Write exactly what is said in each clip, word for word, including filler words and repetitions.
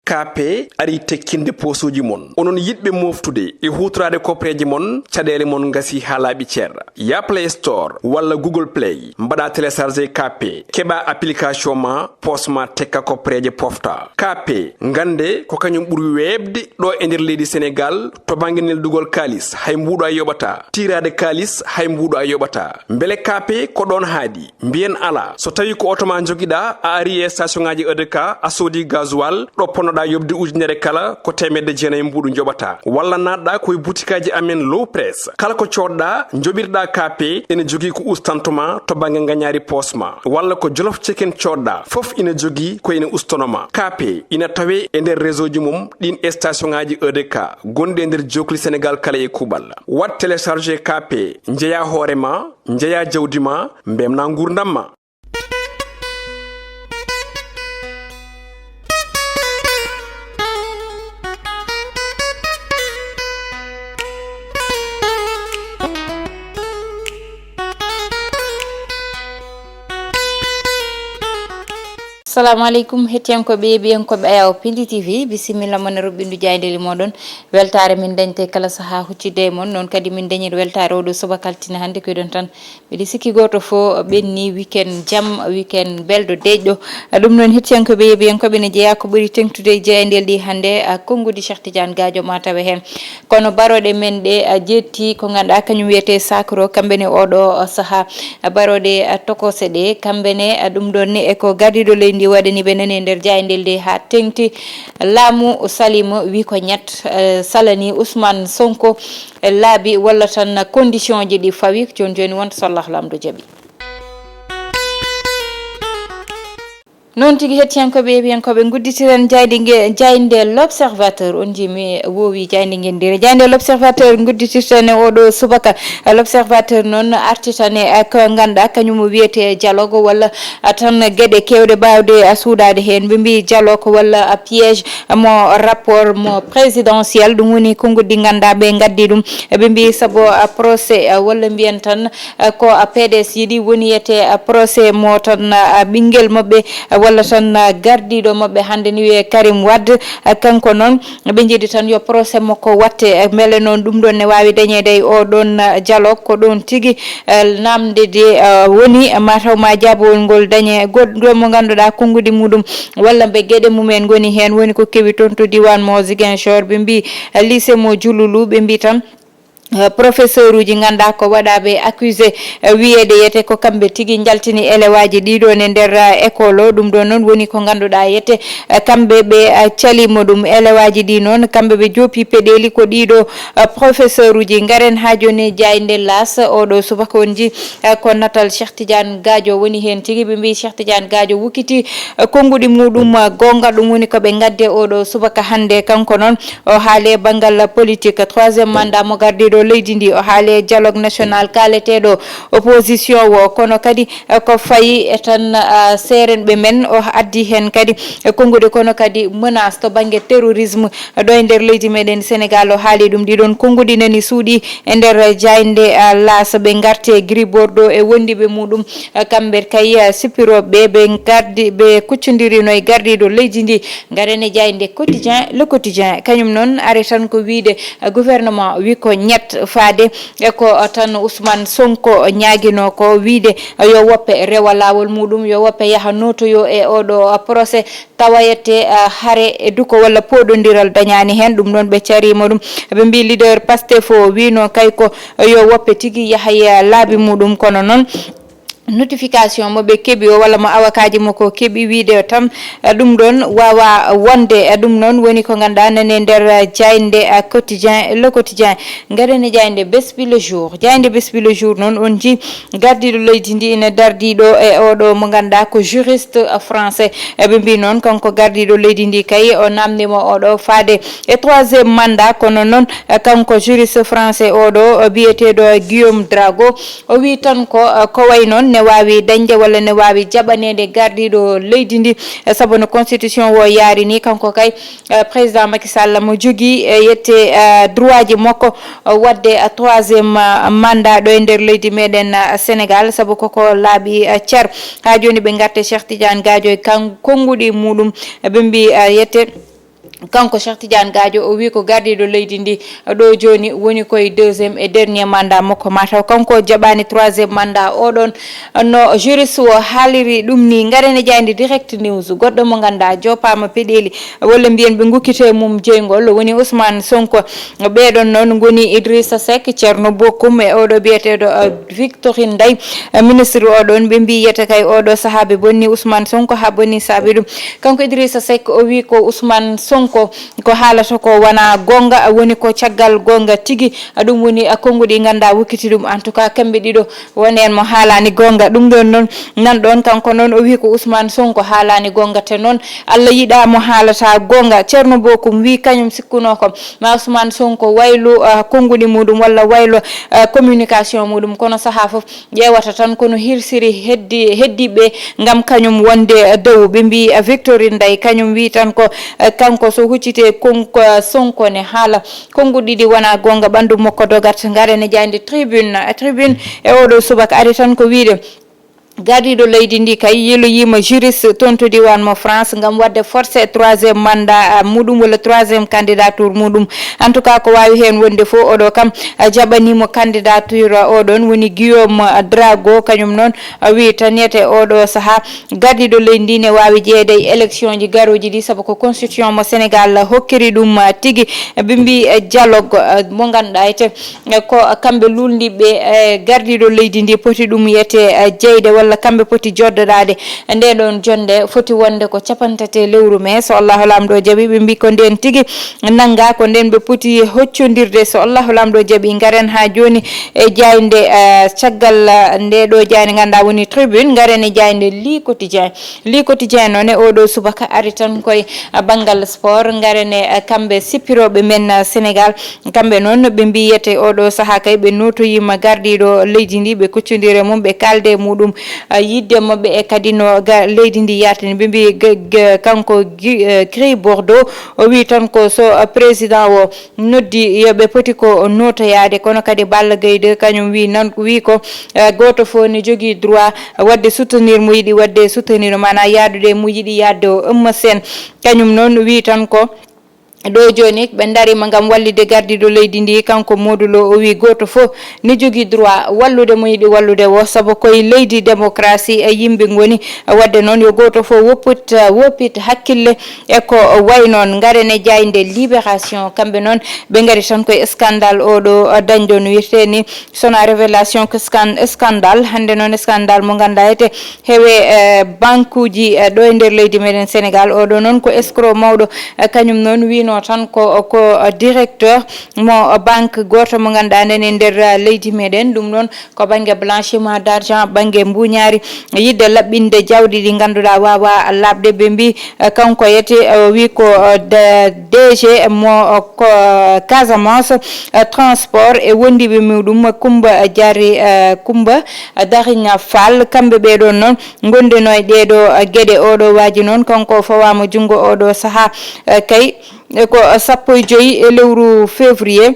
K P ari tekkinde poosuuji mon. Onon yiɗɓe mooftude e huutoraade koppereeje mon, caɗeele mon ngasii haa laaɓi cer. Yah Play Store walla Google Play, mbaɗaa télécharger K P, keɓaa application ma, poos ma tekka koppereeje pofta. K P, ngannde ko kañum ɓuri weeɓde ɗo e nder leydi Senegaal to bannge neldugol kaalis, hay mbuuɗo a yoɓataa. Tiiraade kaalis, hay mbuuɗo a yoɓataa. Mbele K P ko ɗoon haaɗi? Mbiyen alaa. So tawii ko oto ma njogiɗaa, a arii e station ŋaaji E D K, a soodii gasoil, ɗo ponnoɗaa yoɓde ujunere kala, ko teemedde jeenayi mbuuɗu njoɓataa. Walla naatɗaa ko e butikaaji amen Low Press. Kala ko coodɗaa, njoɓirɗaa K P, ene jogii ko ustanto ma to bannge ngañaari poos ma. Walla ko Jolof Chicken coodɗaa, fof ina jogii ko ene ustono ma. K P ina tawee e nder réseau ji mum ɗiin e station ŋaaji E D K gonɗi e nder jookli Senegaal kala e kuuɓal. Waɗ télécharger K P, njeyaa hoore ma, njeyaa jawdi ma, mbeltinaa nguurndam ma. Assalamu aleykum, hettiyankooɓe, yeeɓiyankooɓe Ayaw Pindi T V, bisimilla mon e roɓɓindu jaayndeeli mooɗon. Weltaare min dañte kala sahaa huccitde e mon, noon kadi min dañir weltaare oɗo subaka altine hannde. Ko iɗon tan, mbiɗi sikki gooto fof ɓenni weekend jam, weekend belɗo, deƴƴo. Ɗum noon, hettiyankooɓe, yeeɓiyankooɓe, ne jeyaa ko ɓuri teŋtude e jaayndeeli ɗi hannde, a, konnguɗi Cheikh Tidiane Gadio ma tawe heen. Kono barooɗe men ɗe, a, jetti ko ngannduɗaa kañum wiyetee sakro, kamɓe ne oɗo, a, sahaa. Barooɗe, a, tokose ɗe, kamɓe ne, a, ɗum ɗoon ne e ko gardiiɗo leydi ndi waɗani ɓe nani e nder jaayndeeli ndi haa teŋti. Laamu salima, wi ko ñat, a, salani Ousmane Sonko e laabi walla tan condition ji ɗi fawi. Jooni jooni wonta so Allah Laamɗo jaɓi. Noon tigi, hettiyankooɓe, yeeɓiyankooɓe, ngudditiren jaaynde nge, jaaynde L'Observateur. On njii mi woowi jaaynde nge ndire. Jaaynde L'Observateur ngudditirten e oɗo subaka. L'Observateur noon artitan e ko ngannduɗaa kañum wiyetee dialogue walla tan geɗe keewɗe baawɗe suuɗaade heen. Ɓe mbii dialogue walla piège mo rapport mo présidentiel. Ɗum woni konnguɗi ngannduɗaa ɓe ngaddi ɗum. Ɓe mbii sabu, a, procès, a, walla mbiyen tan, a, ko, a, P D S yiɗi woni yete, a, procès mo tan, a, ɓinngel maɓɓe, a, walla tan, a, gardiiɗo maɓɓe hannde ni wiyee Karim Wade. A, kanko noon ɓe njiɗi tan yo procès makko waɗte. A, mbele noon ɗum ɗoon ne waawi dañeede e o ɗoon, a, dialogue? Ko ɗoon tigi, a, naamnde de, a, woni, a, mataw ma jaabawol ngol dañe goɗɗo mo ngannduɗaa konnguɗi muɗum walla mbe geɗe mumen ngoni heen, woni ko kewi toon to diiwaan mo Ziguinchor. Ɓe mbii, a, lycée mo Diouloulou, ɓe mbii tan, eh, professeur uji ngannduɗaa ko waɗaaɓe accusé, eh, wiyeede yete ko kamɓe tigi njaltini elewaaji ɗiɗo ne nder, eh, école o. Ɗum ɗo noon woni ko ngannduɗaa yete, eh, kamɓe ɓe, eh, calimo ɗum. Elewaaji ɗi noon kamɓe ɓe joopi peɗeeli ko ɗiɗo, eh, professeur uji. Ngaren haa jooni jaaynde L'As oɗo subaka on ji, eh, ko natal Cheikh Tidiane Gadio woni heen tigi. Ɓe mbii Cheikh Tidiane Gadio wukkiti, eh, konnguɗi muɗum, eh, goonga. Ɗum woni ko ɓe ngadde oɗo subaka hannde. Kanko noon o haali e banngal politique, troisième mandat mo gardiiɗo leydi ndi, o haali e dialogue national kaaleteeɗo opposition o, kono kadi, eh, ko fayi e tan, ah, seerenɓe men, o addi heen kadi e konnguɗi, kono kadi menace to bannge terrorisme ɗo e nder leydi meɗen Sénégal, o haali ɗum. Ɗiɗon konnguɗi nani suuɗi e nder jaaynde, ah, L'As. Ɓe ngarte Gris Bordeaux e wondiɓe muɗum, ah, kamɓe kay, ah, sippirooɓe ɓe ngardi, ɓe kuccondirino e gardiiɗo leydi ndi. Ngaren e jaaynde Quotidien, Le Quotidien, kañum noon ari tan ko wiyde, eh, gouvernement wi ko ñat faade e ko, eh, tan Ousmane Sonko ñaaginoo ko, wiyde, eh, yo woppe rewa laawol muɗum, yo woppe yaha nootoyo e oɗo, eh, procès, tawa yette, eh, hare e duko walla pooɗondiral dañaani heen. Ɗum noon ɓe cariima ɗum. Ɓe mbii leader Pastef o wiino kay ko, eh, yo woppe tigi yaha e laabi muɗum, kono noon notification mo ɓe keɓi o walla mo awakaaji makko keɓi wiyde tan, eh, ɗum ɗoon waawaa wonde. Eh, ɗum noon woni ko ngannduɗaa nani e nder, eh, jaaynde, eh, Quotidien, Le Quotidien. Ngaren e jaaynde Bespi Le Jour. Jaaynde Bespi Le Jour noon on njii gardiiɗo leydi ndi ina dardii ɗo e oɗo mo ngannduɗaa ko juriste, eh, français. Eh, ɓe mbii noon kanko gardiiɗo leydi ndi kay o naamndiima oɗo faade e troisième mandat, kono noon, eh, kanko juriste français oɗo, eh, biyeteeɗo Guillaume Drago, o wii tan ko, eh, ko wayi noon ne waawi dañde walla ne waawi jaɓaneede gardiiɗo leydi ndi, eh, sabu no constitution o yaari ni, kanko kay, eh, président Macky Sall mo jogii, eh, yette, eh, droit ji makko, eh, waɗde, eh, troisième, eh, mandat ɗo e nder leydi meɗen, eh, Sénégal, sabu koko laaɓi, eh, cer. Haa jooni ɓe ngarte Cheikh Tidiane Gadio e kan-, konnguɗi muɗum, eh, ɓe mbii, eh, yette Kanko Cheikh Tidiane Gadio, o wi ko gardiiɗo leydi ndi ɗo jooni woni koye deuxième et dernier mandat makko. Mataw kanko o jaɓaani troisième mandat o ɗon, no juriste o haaliri ɗum ni. Ngaren e jaaynde Direct News, goɗɗo mo ngannduɗaa joppaama peɗeeli, walla mbiyen ɓe ngukkite mum jeyngol, woni Ousmane Sonko. Ɓeeɗon noon ngoni Idrissa Seck, Thierno Bocoum e oɗo biyeteeɗo, eh, Victorine Ndeye, eh, ministre o ɗon. Ɓe mbi yiyata kay oɗo sahaa ɓe bonni Ousmane Sonko haa bonni saabi ɗum. Kanko Idrissa Seck o wi ko Ousmane Sonko ko haalata ko wona goonga, woni ko caggal goonga tigi. Ɗum woni, eh, konnguɗi ngannduɗaa wukkiti ɗum. En tout cas, kamɓe ɗiɗo woni heen mo haalaani goonga. Ɗum ɗon noon, nan ɗon kanko noon o wi ko Ousmane Sonko haalaani goonga, te noon Allah yiɗaa mo haalata goonga. Thierno Bocoum wi kañum sikkuno ko ma Ousmane Sonko waylu, ah, konnguɗi muɗum walla waylo, ah, communication muɗum, kono sahaa fof ƴeewata tan kono hirsiri heddi, heddiɓe ngam kañum wonde dow. Ɓe mbi, ah, Victorine Ndeye kañum wi tan ko, ah, kanko so huccite kon-, ko Sonko ne haala konnguɗi ɗi wona goonga, ɓanndu makko dogat. Ngaren e jaaynde Tribune, ah, Tribune e oɗo subaka ari tan ko wiide gardiiɗo leydi ndi kay yeloyiima juriste toon to diiwaan mo France ngam waɗde forcé troisième mandat, ah, muɗum walla troisième candidature muɗum. En tout cas, ko waawi heen wonde fof, oɗo kam, ah, jaɓaniimo candidature, ah, oɗon woni Guillaume, ah, Drago, kañum noon, ah, wi tan yete oɗo sahaa gardiiɗo leydi ndi ne waawi jeyeede e élection ji garooji ɗi, sabu ko constitution mo Sénégal hokkiri ɗum, ah, tigi. Ɓe mbi, eh, dialogue, ah, mo ngannduɗaa ete E ko kamɓe luulndiiɓe, e gardiiɗo leydi ndi poti ɗum yiyete, e, jeyde, walla kamɓe poti joddodaade. Nde ɗoon jonnde foti wonde ko capanɗe tati lewru mee, so Allahu Laamɗo jaɓi, ɓe mbi ko ndeen tigi nannga, ko ndeen ɓe poti hoccondirde, so Allahu Laamɗo jaɓi. Ngaren haa jooni e jaaynde, e, caggal, e, nde ɗo jaaynde ngannduɗaa woni Tribune, ngaren e jaaynde Le Quotidien. Le Quotidien noon e oɗo subaka ari tan koye, e, banngal sport, ngaren e, e, kamɓe sippirooɓe men, e, Sénégal. Kamɓe noon, ɓe mbiyete oɗo sahaa kay, ɓe nootoyiima gardiiɗo leydi ndi, ɓe kuccondire mum, ɓe kaalde e muɗum, ah, yiɗde maɓɓe e kadi no ga-, leydi ndi yaartini. Ɓe mbi ga-, ga-, kanko Gi-, eh, Gris Bordeaux, o wi tan ko so, ah, président o noddi, yo ɓe poti ko nootoyaade, kono kadi Balla Gaye deux kañum wi nan, wi ko, eh, gooto fof ne jogii droit waɗde soutenir mo yiɗi waɗde soutenir, maanaa yaadude mo yiɗi yaadde o. Eumeu Sène kañum noon wi tan ko ɗo jooni, ɓe ndariima ngam wallitde gardiiɗo leydi ndi, kanko Modou Lo, o wi gooto fof ne jogii droit wallude mo yiɗi wallude o, sabu koye leydi démocratie e yimɓe ngoni. Waɗde noon, yo gooto fof woppit, woppit hakkille e ko wayi noon. Ngaren e jaaynde Libération, kamɓe noon, ɓe ngari tan koye scandale oɗo dañɗo no wiyetee ni, so wonaa révélation ko scan-, scandale. Hannde noon, scandale mo ngannduɗaa ete heewe, eh, bankuuji, eh, ɗo e nder leydi meɗen Sénégal. Oɗo noon ko escroc mawɗo, eh, kañum noon wino tan ko, ko, eh, directeur mo, eh, banque gooto mo ngannduɗaa nani e nder, eh, leydi meɗen. Ɗum noon ko bannge blanchiment d'argent, bannge mbuñaari, yiɗde laɓɓinde jawɗi ɗi ngannduɗaa waawa laaɓde. Ɓe mbi, eh, kanko yete, eh, wi ko, eh, de-, D G mo, eh, ko, eh, Casamance, eh, transport e wondiiɓe muɗum Kumba Jari, eh, Kumba Dariña Fall. Kamɓe ɓee ɗoon noon ngonduno e ɗee ɗoo, eh, geɗe. Oɗo waaji noon, kanko o fawaama junngo oɗo sahaa, eh, kay, eh, ko sappo e joy e lewru février,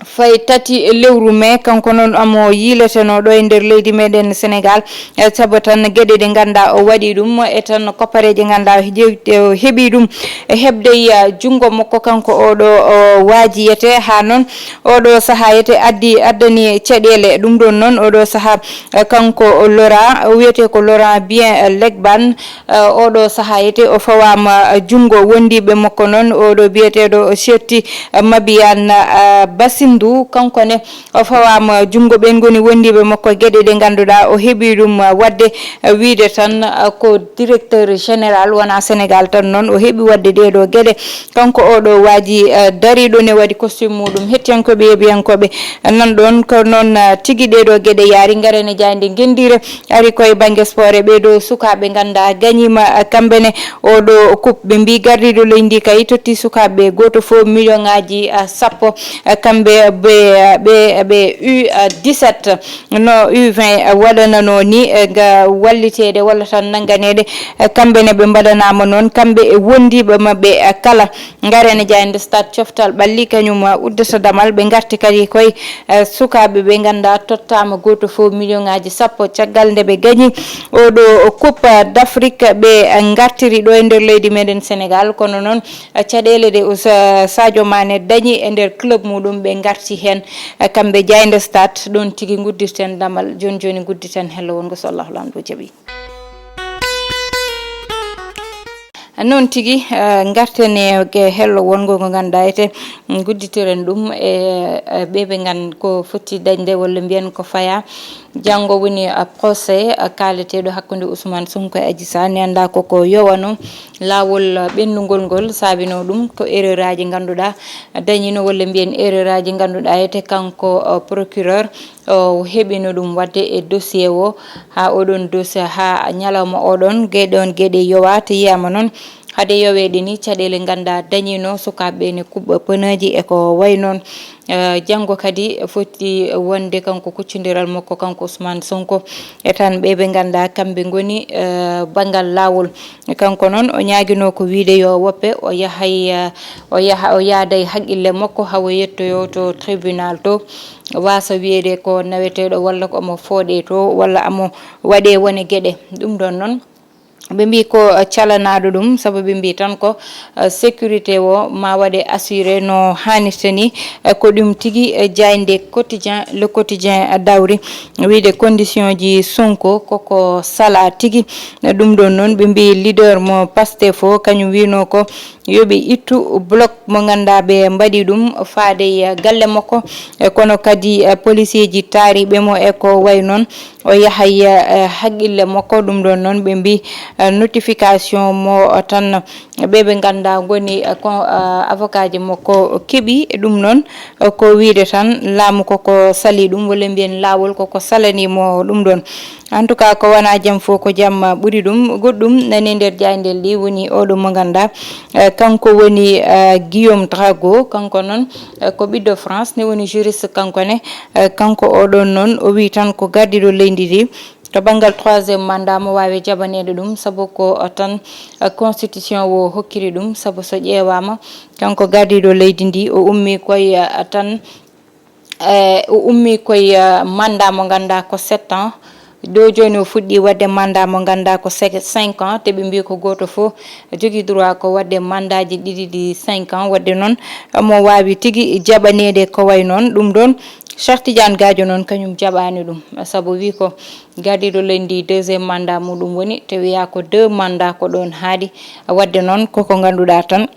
fay tati e lewru mee. Kanko noon omo yiileteno ɗo e nder leydi meɗen Sénégal, eh, sabu tan geɗe ɗe ngannduɗaa o waɗi ɗum, e tan koppareeje ngannduɗaa o je-, o heɓi ɗum, e heɓde, eh, junngo makko kanko oɗo o waajiyete. Haa noon oɗo sahaa yete addi, addani caɗeele. Ɗum ɗoon noon oɗo sahaa, eh, kanko Laurent, o wiyetee ko Laurent Bien, eh, Legban, eh, oɗo sahaa yete o fawaama, eh, junngo. Wondiiɓe makko noon, oɗo biyeteeɗo Chetti, eh, Mabiane, eh, Basindu, kanko ne o fawaama junngo. Ɓeen ngoni wondiiɓe makko geɗe ɗe ngannduɗaa o heɓi ɗum, eh, waɗde, eh, wiyde tan, eh, ko directeur général, wonaa Sénégal tan noon o heɓi waɗde ɗee ɗoo geɗe. Kanko oɗo waaji, eh, dariiɗo ne waɗi costume muɗum. Hettiyankooɓe, yeeɓiyankooɓe, nan ɗoon ko noon, eh, tigi ɗee ɗoo geɗe yaari. Ngaren e jaaynde Ngenndiire, ari koye bannge sport e ɓee ɗoo sukaaɓe ngannduɗaa gañiima, eh, kamɓe ne oɗo coupe. Ɓe mbi gardiiɗo leydi ndi kay totti sukaaɓe ɓe gooto fof million ŋaaji, eh, sappo, eh, kamɓe ɓe ɓe ɓe U dix-sept no U vingt waɗanano ni, eh, nga walliteede walla tan nannganeede. Eh, kamɓe ne ɓe mbaɗanaama noon, kamɓe e wondiiɓe maɓɓe, eh, kala. Ngaren e jaaynde Stade Coftal Ɓalli, kañum, eh, uddata damal. Ɓe ngarti kadi koye, eh, sukaaɓe ɓe ngannduɗaa tottaama gooto fof million ŋaaji sappo. Caggal nde ɓe gañi oɗo Coupe d'Afrique, ɓe, eh, ngartiri ɗo e nder leydi meɗen Sénégal. Kono noon, eh, caɗeele ɗe o Sa-, Sadio Mané dañi e nder club muɗum, ɓe ngarti heen, eh, kamɓe jaaynde Stade. Ɗoon tigi nguddirten damal. Jooni jooni ngudditen hello wonngo so Allahu Laamɗo jaɓi. Noon tigi, eh, ngarten e ge-, hello wonngo ngo ngannduɗaa ete, mm, ngudditiren ɗum e, eh, ɓe ɓe ngan ko foti dañde walla mbiyen ko faya. Janngo woni, eh, procès, eh, kaaleteeɗo hakkunde Ousmane Sonko e Adji Sarr. Neendaa ko ko yowano laawol, eh, ɓenndungol ngol, saabino ɗum ko erreur aji ngannduɗaa dañino walla mbiyen erreur aji ngannduɗaa ete kanko, eh, procureur. O heɓino ɗum waɗde e dossier o, haa oɗon dossier, haa ñalawma oɗon, geɗe on geɗe yowa, te yiyama noon hade yoweede ni, caɗeele ngannduɗaa dañino sukaaɓe ne kuɓɓa peneji e ko way noon. Eh, janngo kadi foti wonde kanko kuccondiral makko, kanko Ousmane Sonko, e tan ɓe ɓe ngannduɗaa kamɓe ngoni, eh, banngal laawol. Kanko noon o ñaagino ko wiide yo woppe o yahay, eh, o yaha, o yaada e haqqille makko haa o yettoyo to tribunal to. Waasa wiyeede ko naweteeɗo walla ko omo fooɗe to walla omo waɗe wone geɗe. Ɗum ɗoon noon, ɓe mbii ko calanaaɗo ɗum, sabu ɓe mbii tan ko, eh, sécurité o ma waɗe assuré no haanirta ni. Eh, ko ɗum tigi, eh, jaaynde Quotidien, Le Quotidien, eh, dawri wiide condition ji Sonko koko sala tigi. Eh, ɗum ɗoon noon, ɓe mbii leader mo Pastef o, kañum wiino ko yo ɓe ittu bloc mo ngannduɗaa ɓe mbaɗi ɗum faade e galle makko, e kono kadi, eh, policier ji taariiɓe mo e ko way noon, o yahay, eh, haqqille makko. Ɗum ɗoon noon, ɓe mbii, eh, notification mo tan ɓe ɓe ngannduɗaa ngoni, eh, ko, eh, avocat ji makko keɓi. Ɗum noon, eh, ko wiide tan laamu koko sali ɗum, walla mbiyen laawol koko salani mo ɗum ɗoon. En tout cas, ko wona jam fof ko jam, ah, ɓuri ɗum. Goɗɗum nani e nder jaayndeele ɗi woni oɗo mo ngannduɗaa, eh, kanko woni, eh, Guillaume Drago. Kanko noon, eh, ko ɓiɗɗo France, ne woni juriste kanko ne. Eh, kanko oɗon noon, o wii tan ko gardiiɗo leydi ndi. To banngal troisième mandat mo waawi jaɓaneede ɗum, sabu ko, eh, tan, eh, constitution o hokkiri ɗum, sabu so ƴeewaama, kanko gardiiɗo leydi ndi, o ummii koye, eh, tan, eh, o ummii koye, eh, mandat mo ngannduɗaa ko sept ans. Ɗo jooni o fuɗɗii waɗde mandat mo ngannduɗaa ko se-, cinq ans, te ɓe mbii ko gooto fof jogii droit ko waɗde mandat ji ɗiɗi ɗi cinq ans. Waɗde noon, omo waawi tigi jaɓaneede ko way noon. Ɗum ɗoon, Cheikh Tidiane Gadio noon kañum jaɓaani ɗum, sabu wii ko gardiiɗo leydi ndi deuxième mandat muɗum woni, te wiyaa ko deux mandat ko ɗoon haaɗi. Waɗde noon, koko ngannduɗaa tan,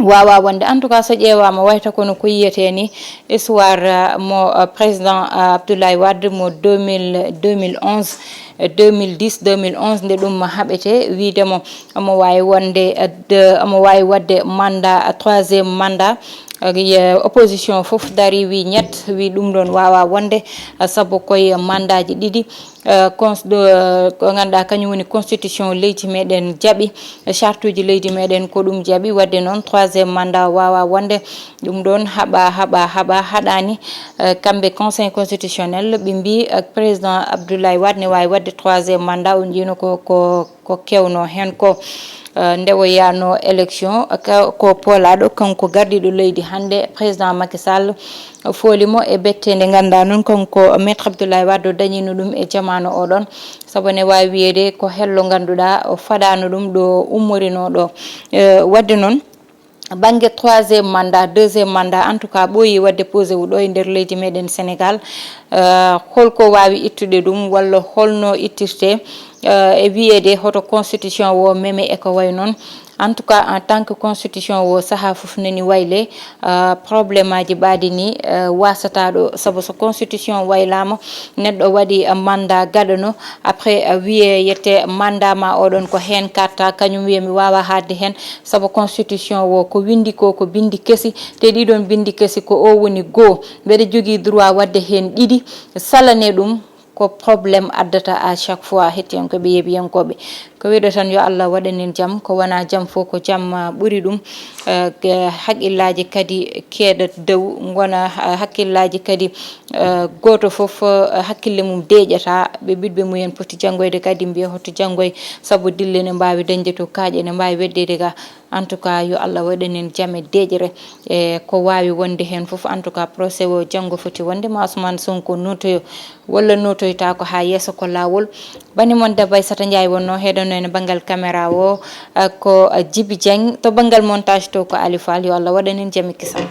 waawaa wonde. En tout cas, so ƴeewaama, wayta kono ko yiyetee ni, histoire, uh, mo, uh, président, uh, Abdoulaye Wade mo deux mille, deux mille onze, uh, deux mille dix, deux mille onze, nde ɗum haɓetee, wiide mo omo waawi wonde, uh, de, omo waawi waɗde mandat, uh, troisième mandat. Uh, ye-, opposition fof darii, wii ñett, wii ɗum ɗoon waawaa wonde, uh, sabu koye mandat ji ɗiɗi. Eh, cons-, ɗo, eh, ko ngannduɗaa kañum woni constitution leydi meɗen jaɓi, eh, chartuuji leydi meɗen ko ɗum jaɓi. Waɗde noon, troisième mandat waawaa wonde. Ɗum ɗoon haɓa, haɓa, haɓa, haɗaani. Eh, kamɓe Conseil constitutionnel, ɓe mbii, eh, président Abdoulaye Wade ne waawi waɗde troisième mandat. On njiino ko, ko, ko kewno heen ko. Eh, nde o yaano élection, ka-, ko poolaaɗo, kanko gardiiɗo leydi hannde, président Macky Sall, fooli mo e bettee nde ngannduɗaa noon, kanko Maître Abdoulaye Wade o dañiino ɗum e jamaanu oɗon. Sabu ne waawi wiyeede ko hello ngannduɗaa o faɗaano ɗum ɗo ummorinoo ɗo. Eh, waɗde noon, bannge troisième mandat, deuxième mandat, en tout cas, ɓooyi waɗde posé wu ɗo e nder leydi meɗen Sénégal. Eh, holko waawi ittude ɗum, walla holno ittirte, eh, e wiyeede hoto constitution o meme e ko way noon? En tout cas, en tant que constitution o, sahaa fof nani wayle, eh, problème aji ɓaadi ni, eh, wasata ɗo, sabu so constitution waylaama, neɗɗo waɗi, eh, mandat gaɗano, après, eh, wiye yette mandat ma oɗon ko heen katta, kañum wiye mi waawa haaɗde heen, sabu constitution o ko winndi ko, ko binndi kesi, te ɗiɗon binndi kesi ko o woni goo, mbeɗa jogii droit waɗde heen ɗiɗi, salane ɗum, Ko problème addata à chaque fois, hettiyankoɓe, yeeɓiyankooɓe. Ko wiɗo tan, yo Allah waɗanen jam. Ko wona jam fof, ko jam, ah, ɓuri ɗum. Eh, ke-, hakkillaaji kadi keeɗa dow, ngona, ah, hakkillaaji kadi, eh, gooto fof, eh, hakkille mum deeƴata. Ɓe ɓiɗɓe mumen poti janngoyde kadi, mbiya hoto janngoy, sabu dille ne mbaawi dañde to, kaaƴe ne mbaawi weddeede ga. En tout cas, yo Allah waɗanen jam e deeƴre. E ko waawi wonde heen fof, en tout cas, procès o janngo foti wonde, ma Ousmane Sonko nootoyo walla nootoytaako haa yeeso ko laawol. Bani mon debbo Aissata Ndiaye wonnoo heɗono en banngal caméra o, eh, ko, eh, Djiby Dieng. To banngal montage to ko Ali Fall. Yo Allah waɗanen jam e kisal.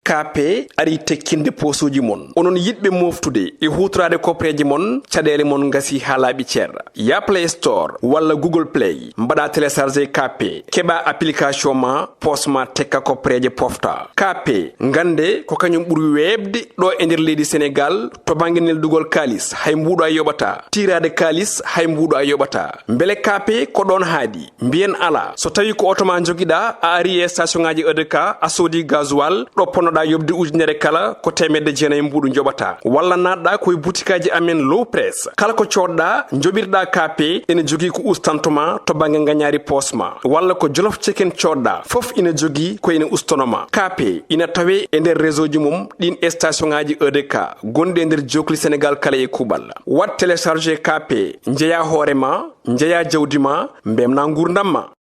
K P ari tekkinde poosuuji mon. Onon yiɗɓe mooftude e huutoraade koppareeje mon, caɗeele mon ngasii haa laaɓi cer. Yah Play Store walla Google Play, mbaɗaa télécharger K P, keɓaa application ma, poos ma tekka koppareeje pofta. K P, ngannde ko kañum ɓuri weeɓde ɗo e nder leydi Senegaal to bannge neldugol kaalis, hay mbuuɗu a yoɓataa. Tiiraade kaalis, hay mbuuɗu a yoɓataa. Mbele K P ko ɗoon haaɗi? Mbiyen alaa. So tawii ko oto ma njogiɗaa, a arii e station ŋaaji E D K, a soodii gasoil, ɗo ponnoɗaa yoɓde ujunere kala, ko teemedde jeenayi mbuuɗu njoɓataa. Walla naatɗaa ko e butikaaji amen Low Press. Kala ko coodɗaa, njoɓirɗaa K P, ene jogii ko ustantoo ma to bannge ngañaari poos ma. Walla ko Jolof Chicken coodɗaa, fof ina jogii ko ene ustanoo ma. K P ina tawee e nder réseau ji mum ɗiin station ŋaaji E D K gonɗi e nder jookli Senegaal kala e kuuɓal. Waɗ télécharger K P, njeyaa hoore ma, njeyaa jawdi ma, mbeltinaa nguurndam ma.